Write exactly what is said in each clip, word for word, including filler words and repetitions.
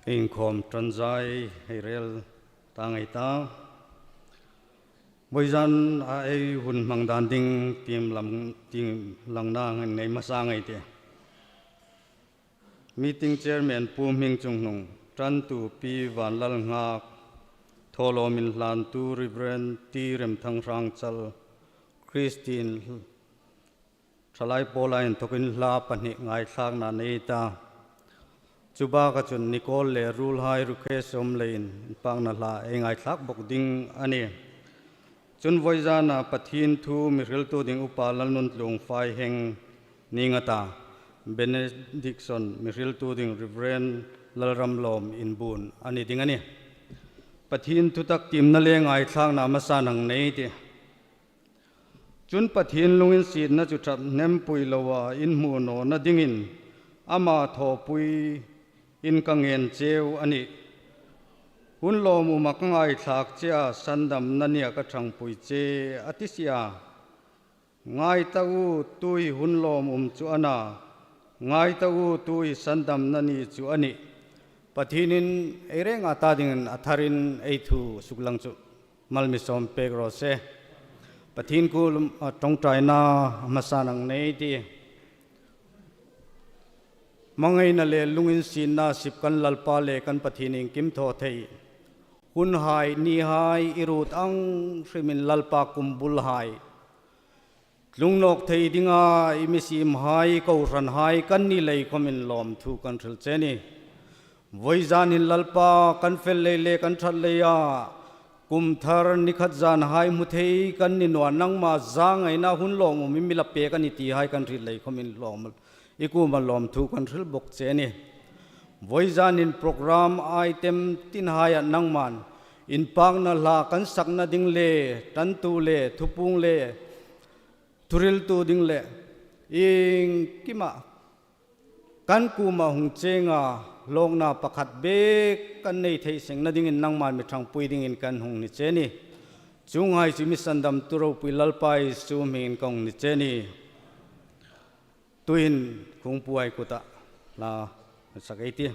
Inkhawm ṭanzai hei rel ta ngei ta. Vawizana ei hun hmang dan ding tiem lam, tiem langna ngei hmasa ngei ei tih. Meeting Chairman Pu Hming Chunghnung, ṭantu Pi Vanlalngak, thawlawm inhlantu Reverend T Remthang Hrangchal, Christian Thalai Paula inthokin hla pahni ngaithlakna nei ta. Chu baka chun Nicole le ruolhai Rukhe Sawm leiin inpakna hla ei ngaithlak bawk ding a nih. Chun vawizana Pathien thu mi hriltu ding Upa Lalnuntluong Faiheng ni nga ta, benediction mi hriltu ding Reverend Lalramlawm inbuon a ni ding a nih. Pathien thutak tiemna le ngaithlakna hmasan hang nei ei tih. Chun Pathien lunginsietna chu ṭap hnempui loa inhmu nawna dingin ama thawpuiin ka ngen cheu a nih. Hun lawmuma ka ngaithlak chea sandamna nia ka ṭhangpui che a ti si a. Ngai ta u, tuhi hun lawmum chu a na. Ngai ta u, tuhi sandamna ni chu a nih. Pathienin ei renga ta dingin a tharin ei thu suklang chu mal mi sawm pek raw se. Pathien kuoma ṭawngṭaina hmasan hang nei ei tih. Hmangaina le lunginsietna sip kan Lalpa le kan Pathien iengkim thaw thei. Hunhai, nihai i ruot ang hrimin Lalpa kumbulhai tlung nawk thei dinga i mi siemhai, kohranhai kan ni lei khawmin lawmthu kan hril che a nih. Vawizan hin Lalpa kan fel lei le kan ṭhat leia kum thar ni khat zanhai hmu thei kan ni naw a, nangma zangaina hun lawmum i mi la pek a nih tihai kan hriet lei khawmin lawm, i kuoma lawmthu kan hril bawk che a nih. Vawizan hin program item tinhaia nangman inpakna hla kan sakna ding le ṭantu le thupuong le thuhriltu ding le iengkima kan kuoma hung chenga hlawkna pakhat bek kan nei thei sengna dingin nangman mi ṭhangpui dingin kan hung ni che a nih. Chuonghai chu mi sandamtu ropui Lalpa Isu hmingin ka hung ni che a nih. Tuhin khungpuhai kuta hla sak ei tih.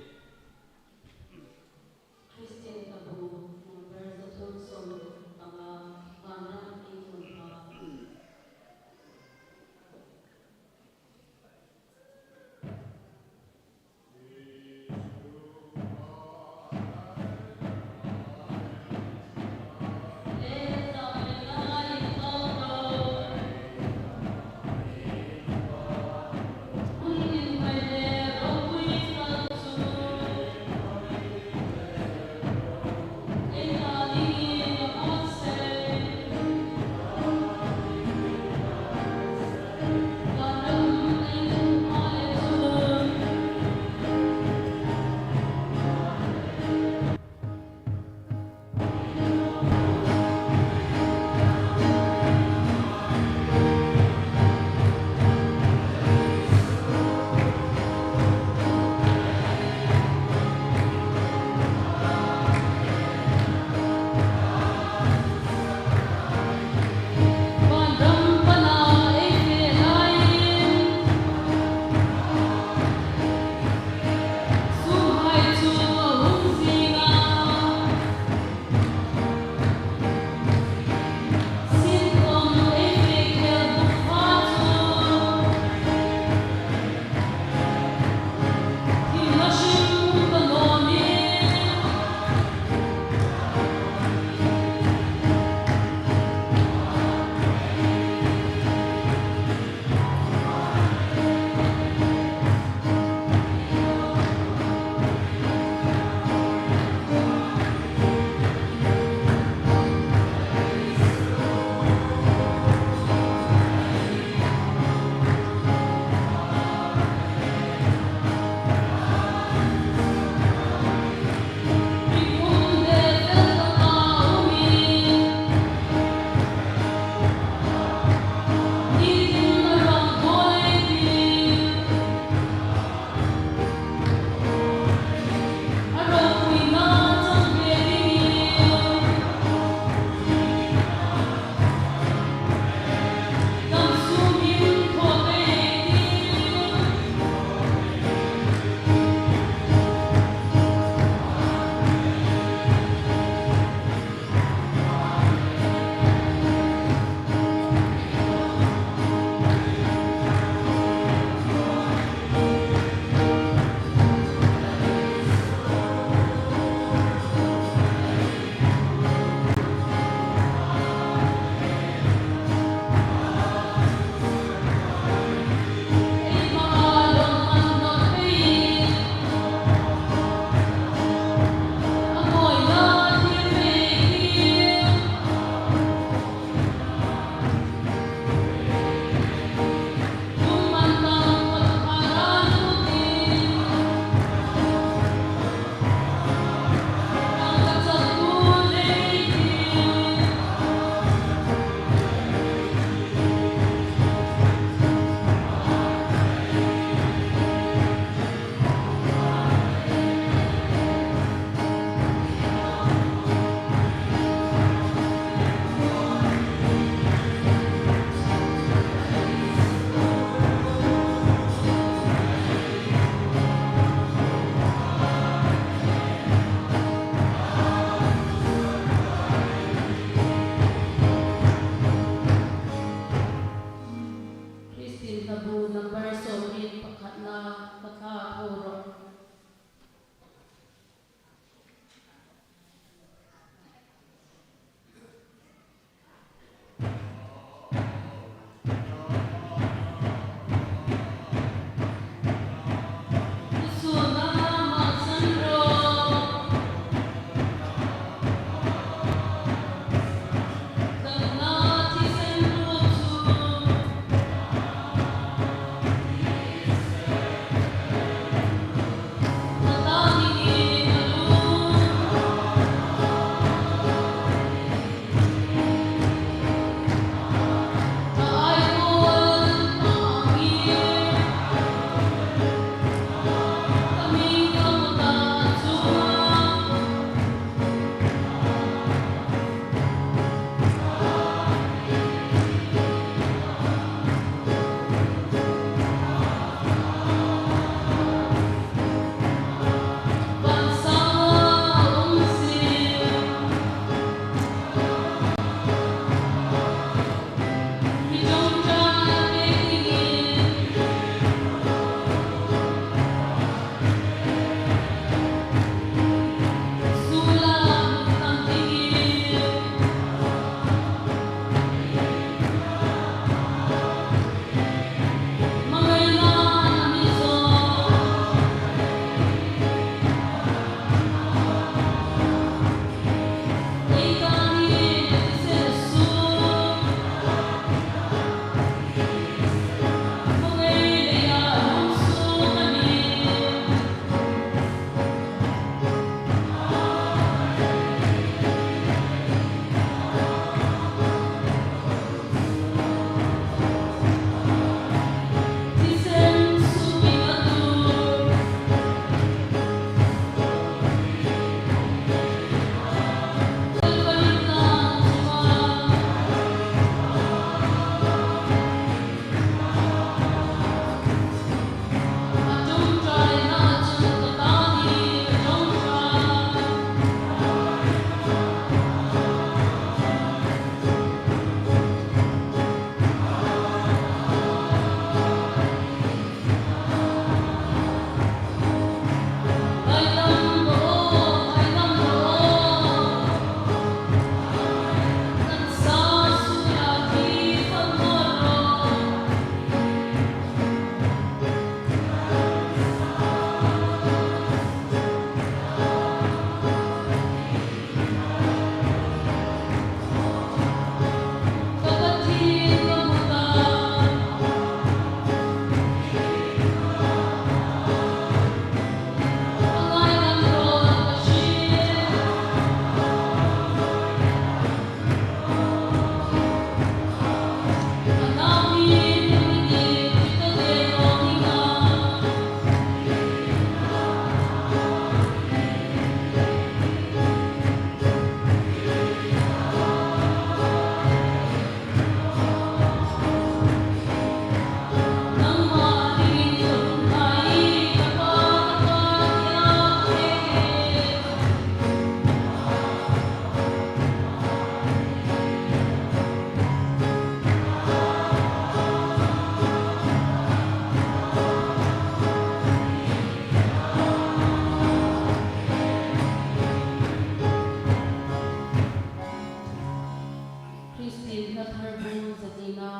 Bung zatina,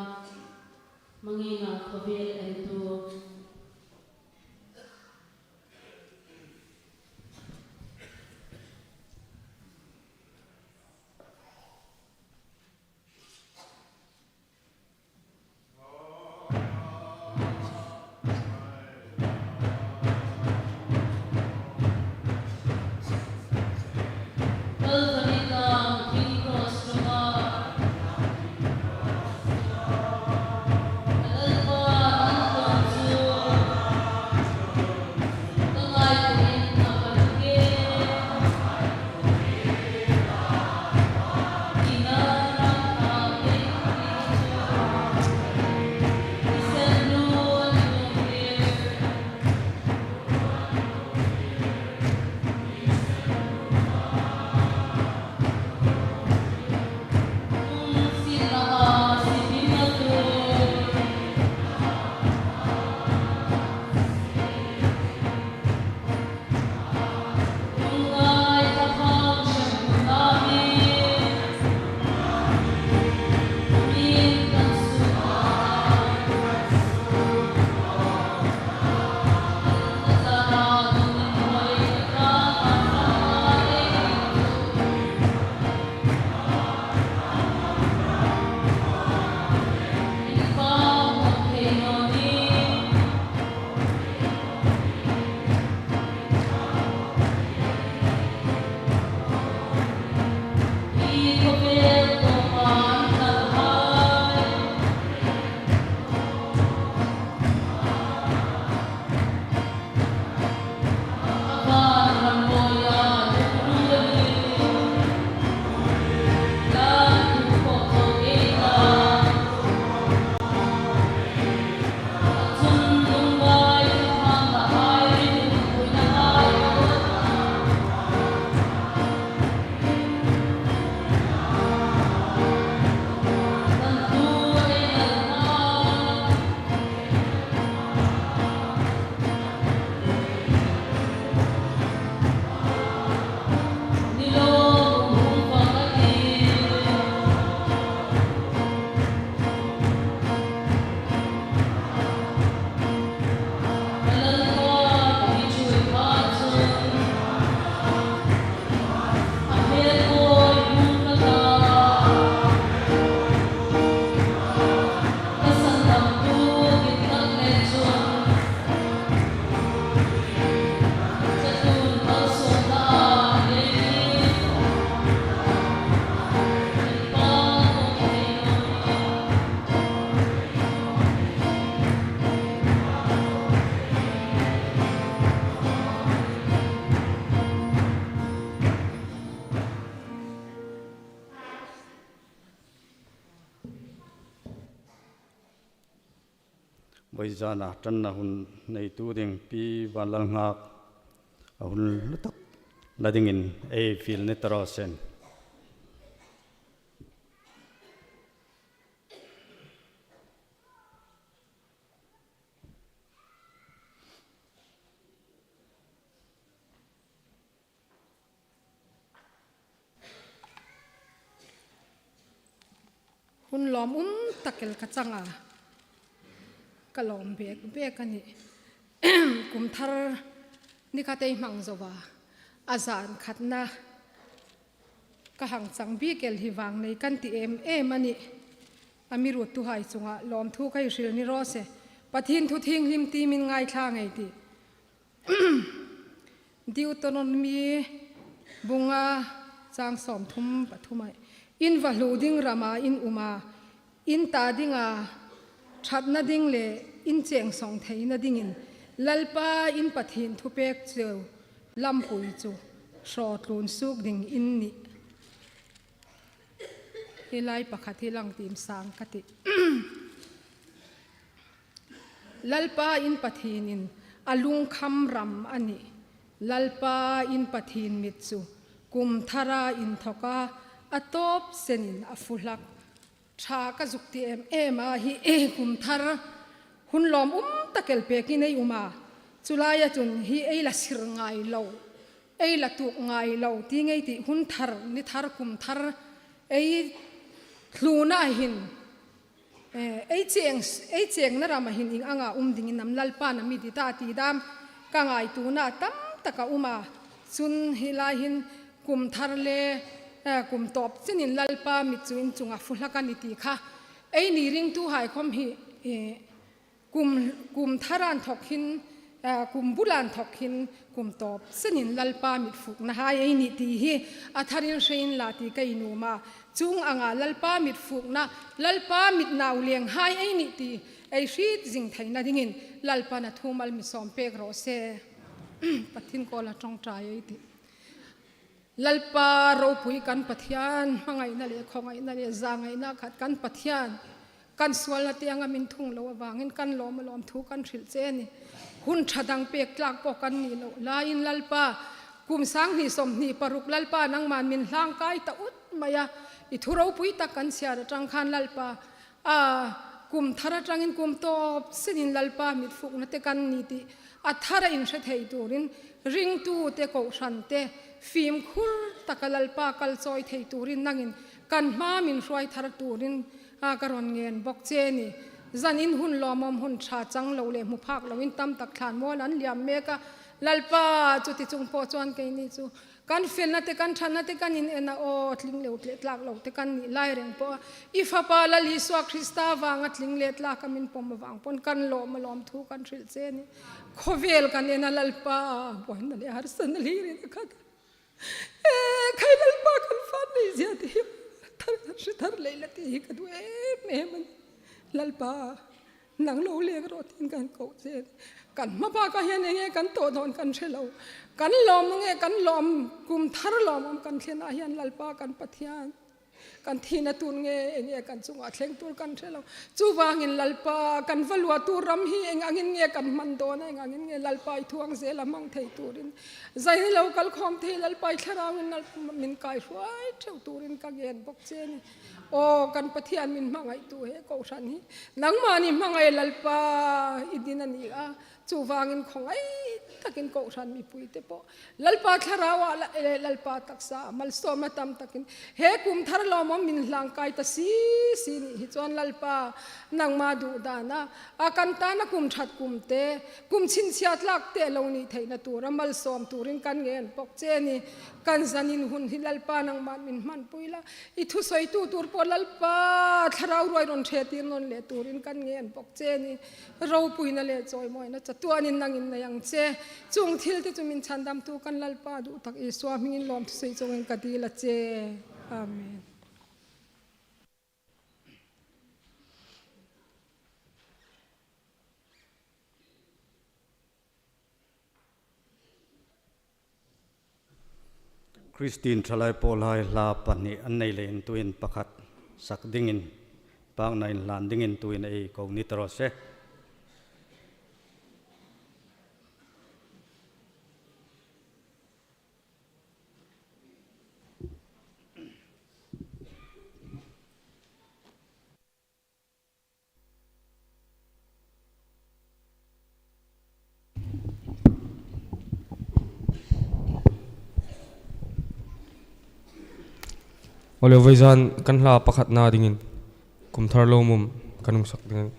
Mangina khawvel entu. Vawizana ṭanna hun neitu ding Pi Vanlalnghak a hun hlu tak la dingin ei fiel ni ta raw seh. Hun lawm um tak el ka chang a, ka lawm bek bek a nih. Kum thar ni khat ei hmang zo a, a zan khatna ka hang chang bik el hi vangnei kan ti em em a nih. Amiruoktuhai chunga lawmthu ka hei hril ni raw se. Pathien thu thienghlim ti min ngaithla ngei ei tih. Deuteronomy bung nga chang sawmthum pathum ai. In va hluo ding rama in um a, in ta dinga ṭhatna ding le in cheng sawng theina dingin Lalpa in Pathien thupek cheu lampui chu hraw tlun suok ding in nih. Hi lai pakhat hi lang tiem sang ka tih. Lalpa in Pathienin a lungkham ram a nih. Lalpa in Pathien mit chu kum thara inthawka a tawp senin a fuhlak. Ṭha ka zuk ti em em a, hi kum thar hun lawm um tak el pekin ei um a. Chu laia chun hi ei la sir ngai lo, ei la tuok ngai lo ti ngei ei tih. Hun thar, ni thar, kum thar ei hluna hin Eh, ei cheng, ei chengna rama hin ieng anga um dingin am Lalpan a mi dit a ti dam ka ngaituona tam tak a um a. Chun hi lai hin kum thar le, eh, kum tawp chenin Lalpa mit chu in chunga fu hlak a ni ti kha. Eini ringtuhai khom hi, eh, kum, kum thar a inthawk hin, eh, kum bul a inthawk hin, kum tawp chenin Lalpa mit fuknahai ei nih ti hi a tharin hre inla ti ka nuom a. Chuong anga Lalpa mit fukna, Lalpa mit nau lenghai ei nih ti ei hriet zing theina dingin Lalpan a thu mal mi sawm pek raw se. Pathien kuoma ṭawngṭai ei tih. Lalpa ropui kan Pathian, hmangaina le khawngaina le zangaina khat kan Pathian, kan suolna tienga min thung lo avangin kan lawm a lawm thu kan hril che a nih. Hun ṭha dang pek tlak pawh kan ni lo laiin Lalpa, kum sang hni sawmhni paruk Lalpa nangman min hlangkai ta ut mai a, i thu ropui tak kan chhiar aṭang khan Lalpa, a, kum thar aṭangin kum tawp chenin Lalpa mit fukna te kan ni ti a thara inhre thei turin, ringtute, kohrante fimkhur taka Lalpa kal chawi thei turin nangin kan hma min hruai thar turin, a, ka rawn ngen bawk che a nih. Zanin hun lawmawm, hun ṭha chang lo le hmu phak loin tam tak thlan mawl an liam mek a. Lalpa, chuti chung pawh chuan keini chu kan felna te, kan ṭhatna te kan in en a, aw, tling lo tlak lo te kan nih lai reng pawh a, i Fapa Lal Isua Krista vanga tling le tlaka min pawm avang pawn kan lawm a lawm thu kan hrilh che a nih. Khawvel kan en a Lalpa, buaina le harsatna hlir in a khat. E, khai Lalpa, kan fan nei zia ti hi, thar, thar, thar lei la ti hi ka duh em em a nih. Lalpa, nang lo leng rawh tiin kan ko che. Kan hma bakah hian enge kan tawh dawn kan hre lo. Kan lawm nge kan lawm, kum thar lawmawm kan thlenah hian Lalpa kan Pathian, kan thihna tur nge enge kan chunga thleng tur kan hre lo. Chuvangin Lalpa, kan va luah tur ram hi eng angin nge kan hman dawn a, eng angin nge Lalpa i thu ang zela hmang thei turin, zai ni lo kal khawm thei Lalpa i thlarauin Lalpa min kai hruai theuh turin ka ngen bawk che a nih. Aw, kan Pathian, min hmangaihtu he kohran hi nangmani hmangai Lalpa i din a ni a. Chuvangin khawngai takin kohran mipui te pawh Lalpa thlarau a la, eh, Lalpa taksa malsawmna tam takin he kum thar lawmawm min hlangkai ta si si nih hi chuan Lalpa, nangma duh dana a kan tana kum ṭhat kum te, kum chhinchhiah tlak te lo ni theihna tura malsawm turin kan ngen bawk che a nih. Kan zanin hun hi Lalpa nangman min hmanpui la, i thusawitu tur pawh Lalpa thlarau ruai rawn ṭhe tir nawn leh turin kan ngen bawk che a nih. Ropuina le chawimawina chatuanin nangin nei ang che. Chung thil te chu min chhandamtu kan Lalpa duh tak Isua hmingin lawm thusawi chungin ka dil a che. Amen. Christian ṭhalai pawlhai hla pahnih an nei leiin tuin pakhat sak dingin, pakna inhlan dingin tuin ei ko ni ta raw se. Awle, vawisun kan hla pakhatna dingin kum thar lawmawm kan hung sak ding.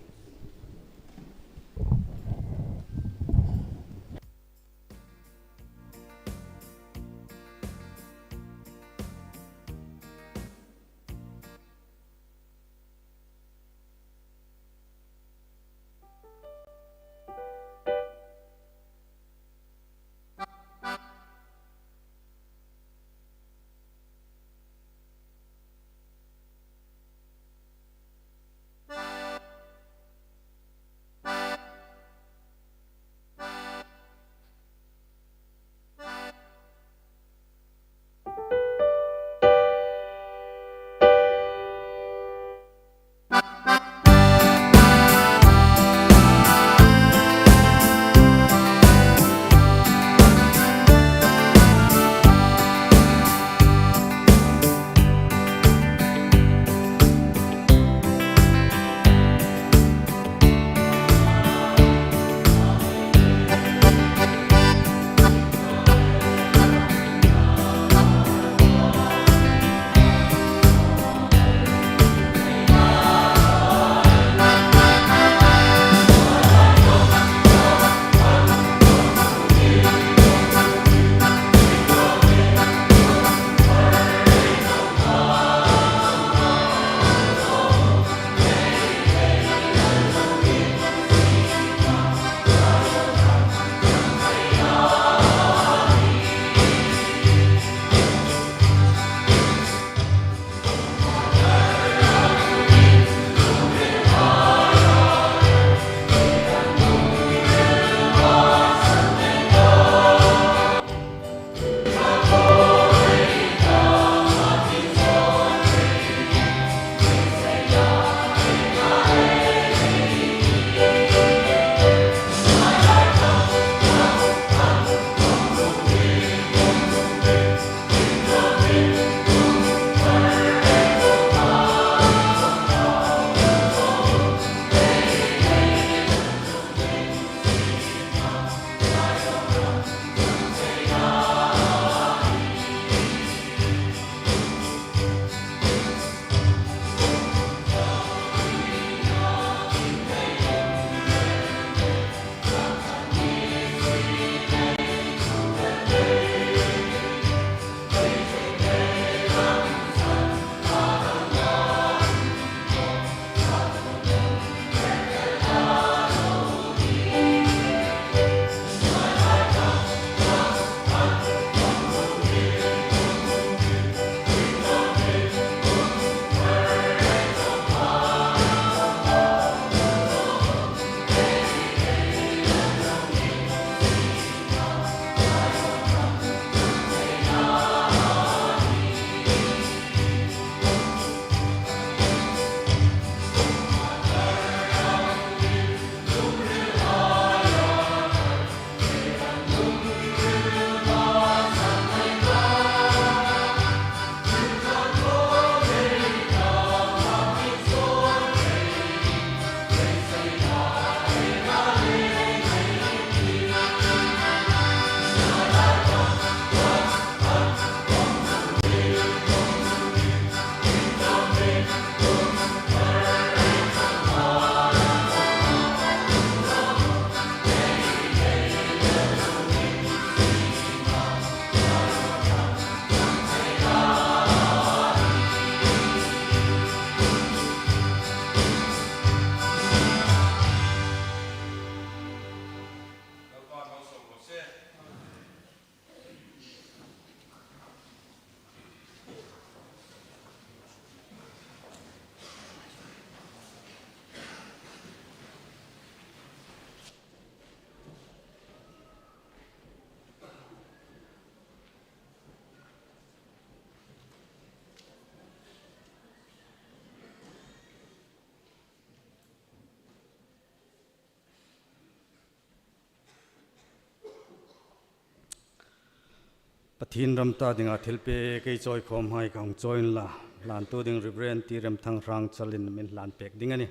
Pathian ram ta dinga thilpek ei chawikhawmhai ka hung chawi inla, hlantu ding Reverend T. Remthang Rangchalin min hlan pek ding a nih.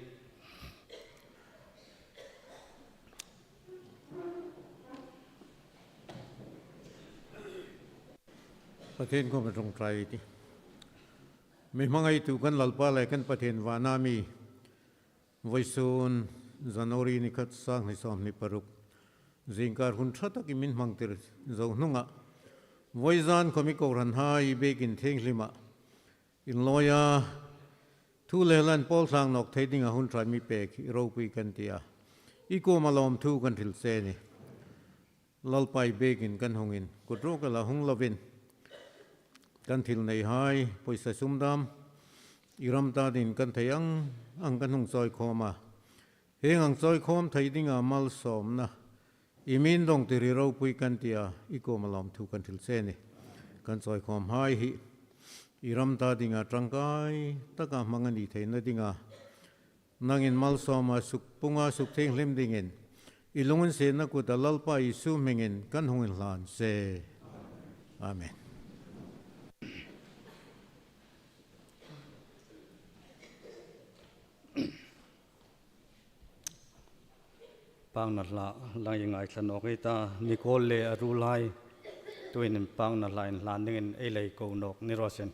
Pathian kuoma ṭawngṭai ei tih. Mi hmangaitu kan Lalpa le kan Pathien vana mi, vawisun January ni khat, sanghni sawmhni paruk, zingkar hun ṭha tak i min hmangtir zo hnunga, vawizan khom i kohranhai i biekin thienghlima inlawia thu le hla inpawl tlang nawk thei dinga hun ṭha mi pek hi i ropui kan tia, i kuoma lawmthu kan hril che a nih. Lalpa i biekin kan hungin, kut ruok ela hung lovin, kan thil neihai, pawisa sum dam, i ram ta dingin kan thei ang ang kan hung chawikhawm a, hieng ang chawikhawm thei dinga malsawmna i min dawngtir hi ropui kan tia, i kuoma lawmthu kan hril che a nih. Kan chawikhawmhai hi i ram ta dinga ṭangkai taka hmang a ni theina dinga, nangin malsawma sukpunga sukthienghlim dingin, i lunginsietna kuta Lalpa Isu hmingin kan hung inhlan che. Amen. Pangna hla lang i ngaithla nawk ei ta, Nicole le a ruolhai, tuin pangna hla inhlan dingin ei lei ko nawk ni raw seh.